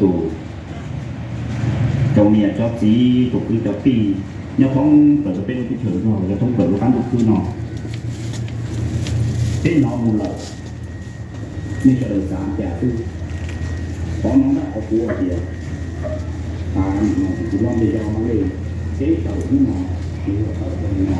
tus, rau niam cov txiv, rau kwv cov tij, nyob thoob plaws rau peb lub teb chaws Nplog, nyob thoob plaws lub qab ntuj khwb no. Peb hnov mus lawm, nej sawv daws xav cas xwb. Qhov no na qhov kuv hais tias, a, nim no kuv tsis muaj npe zog no li, peb tawm hnub no, kuv yuav tawm rau nim no.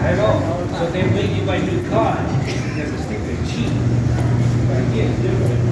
I know. So they make you buy new car. Because it's stupid cheap. But again, it's different.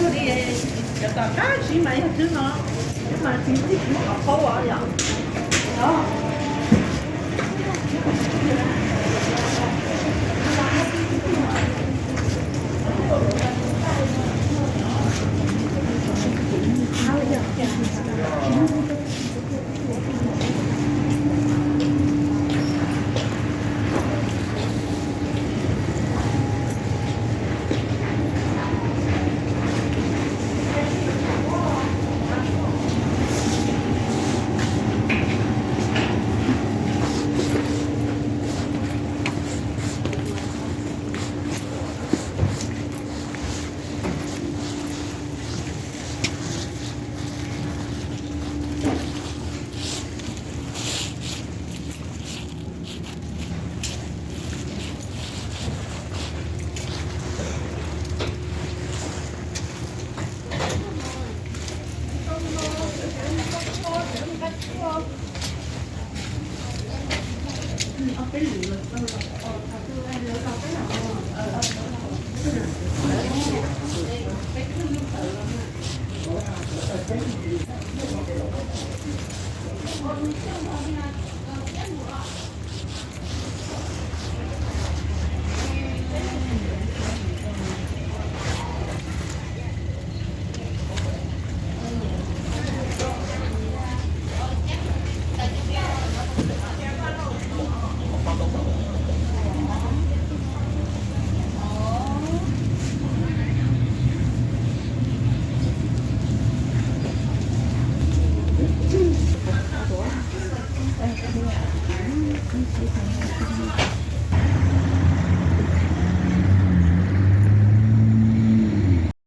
Cov tom qab siv mas yog twb no, mas tsis txij kwv qhov qaub os yom.